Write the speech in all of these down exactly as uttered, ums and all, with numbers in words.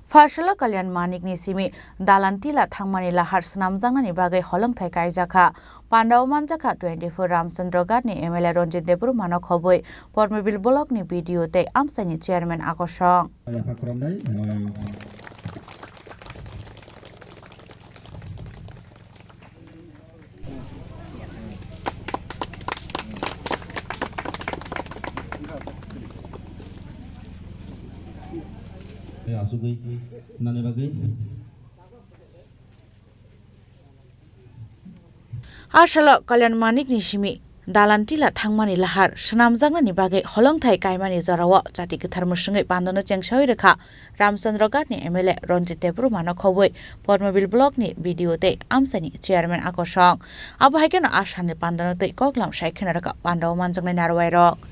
Pharsalo Kalyan Manikni simi dalan tila thangmani lahar swnamjaknani bagwi holongthai kaijakha. Pandao manjakha twenty-four Ramchandra Ghatni M L A Ranjit Debbarmano khobwi Pormobil Blockni B D O tei amchaini chairman Akosong. Asugwi nani bagwi. Asalo Kalyan Manikni simi dalan tila thangmani lahar swnamjaknani bagwi holongthai kaimani jorao chati kwthar mwswngwi pandano chengsawi rwkha Ramchandra Ghatni M L A Ranjit Debbarmano khobwi Pormobil Blockni B D O tei amchaini chairman Akosong. Abo hai kheno a salni pandano twi koklam sai kheno rwkha pandao manjaknai narwai rok.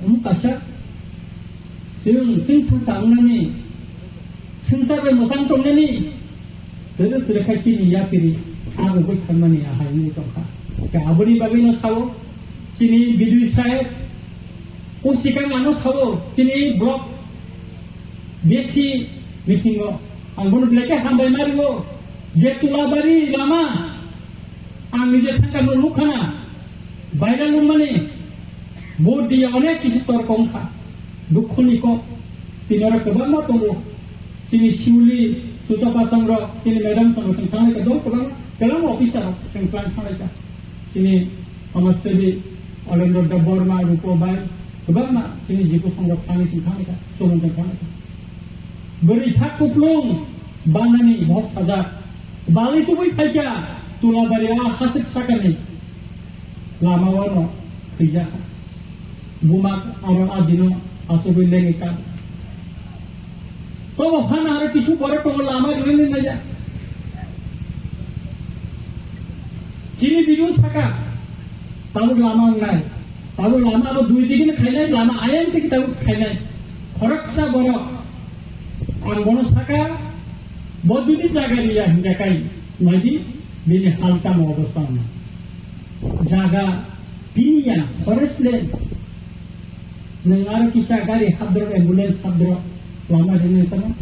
Omo kaisa chwng chwngsa sa wngnani, swngchar bai mwchang tongnani, twrwk twrwk khai chini yapiri agugwi thangmani ahai wngwi tongkha. Khe aboni bagwino sao chini bidui saheb, o sikang ano sao chini block B C meeting o ang bono belai khe hambai ma rwo je Tulabari lama ang nije thangka no nukha na viral wngmani bo dia onek kisi torko wngkha dukhu ni kok tini oro kwbangma tongo chini Siuli Sutapa Chongro chini madam Chongro chwng thanglai kha dol kwbangma kwbangma officer rok chwng tlang thanglai kha. Chini Samajsebi Alendra Debbarma, Rupo bai, kwbangma chini Jipu Songro thani sing thani kha, Sumonjang thani kha. Bwrwi sak kuplung banani bohok sajak. Bali tubui phaikha Tulabari o hasik sakani lama wano thwijak. Bumak aro adino asugwi lengwi kha. Tobo phano aro kisu pore tongo lama rwui nai ya. Chini bidung saka, tabuk lama wngnai. Tabuk lama abo dui digi no khainai, lama ayang tigi tabuk khainai. Khoroksa borok, ang bono saka, bo judi jaga riya hingya kai, naidi bini hal tamo obostha wngna. Jaga piniya, forest land. Nwng aro kisa gari habdrok, ambulance habdrok lama rinai tamo.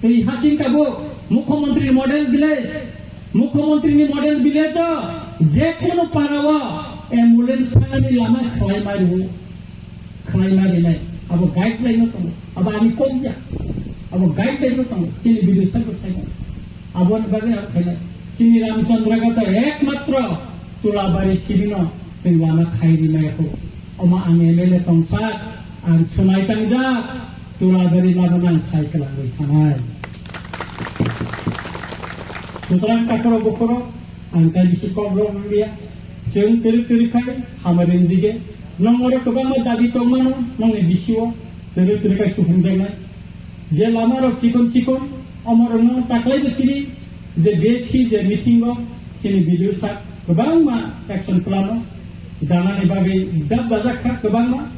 Twi hasing tabuk Mukhyamantri Model Village, Mukhyamantri ni Model Village o je kono para o ambulance thangani lama khlai ma rwo, khlai ma rinai. Abo guideline no tongo, abo ani kok ya, abo guideline no tongo, chini bidui sabo sai. Aboni bagwi ang khainai. Chini Ramchandra Ghat ekmatro Tulabari sirino chwng lama khai rinai kho. Omo ang M L A tongsak, ang swmai tangjak, Tulabari lama nang khai kwlangwi thanai. Sutrang takhoro bukhoro ang kaisa kok rok wngya. Chwng twrwk twrwk khai hamari dige. Nong oro kwbangma dabi tongmano nongni bisio twrwk twrwk khai suphung denai. Je lama rok chikon chikon, omorokno taklai bo chini je B C je meeting o chini video sak kwbangma action plan o danani bagwi dab bajak kha kwbangma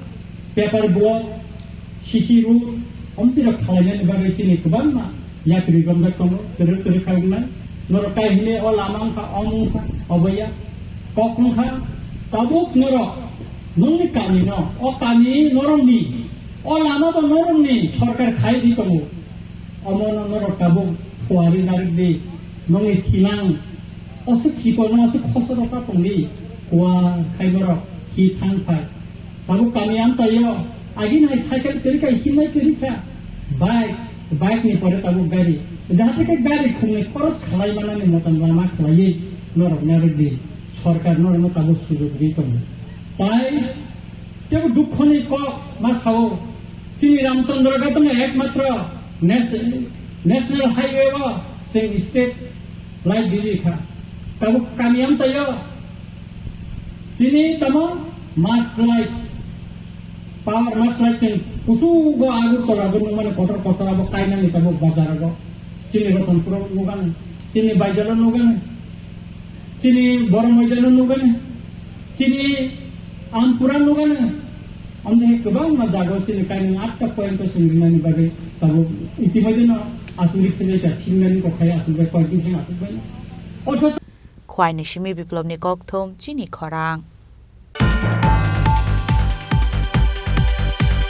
paper block, C C road, omtwi rok khalainani bagwi chini kwbangma yapri romjak tongo, twrwk twrwk kha wngnai. Norok kai hwnwi o lama wngkha, omo wngkha, obo ya kok wngkha, tabuk norok nongni kami no, o kami norokni O lama bo norokni sorkar khai di tongo. Omono norok tabuk phuarwi narwk di. Nongni thinang aswk chikon, aswk khosoro ta tongdi. Phuar khai norok hi thang phai. Tabuk kami amchaio agini hai cycle kwrwi kha, hinai kwrwi kha. Bike, bike ni pore tabuk gari. Jahate khe gari khungni khoros khalai manani motan lama khlaiwi norok narwk di. Sorkar norokno tabuk sujok ri tongo. Tai Tebo dukhoni kok ma sao, chini Ramchandra Ghatno ekmatro nas-, National Highway o chwng state light riri kha. Tabuk kami amchaio chini tamo mast light, power mast light chwng kuchugo Agartala bo nungmani kotor kotor abo kainani tabuk bazar o. Chini Ratanpuro nugani, chini Baijalo nugani, chini Boromaijalo nugani, chini Ampura nugani. Amni kwbangma jaga chini kainwi atta point o chwng rinani bagwi tabuk itimodheno aswk riksinai ka singnani kokhai aswk bai koi din aswk bai. Othocho Khwaini simi Biplobni kokthum chini khorang.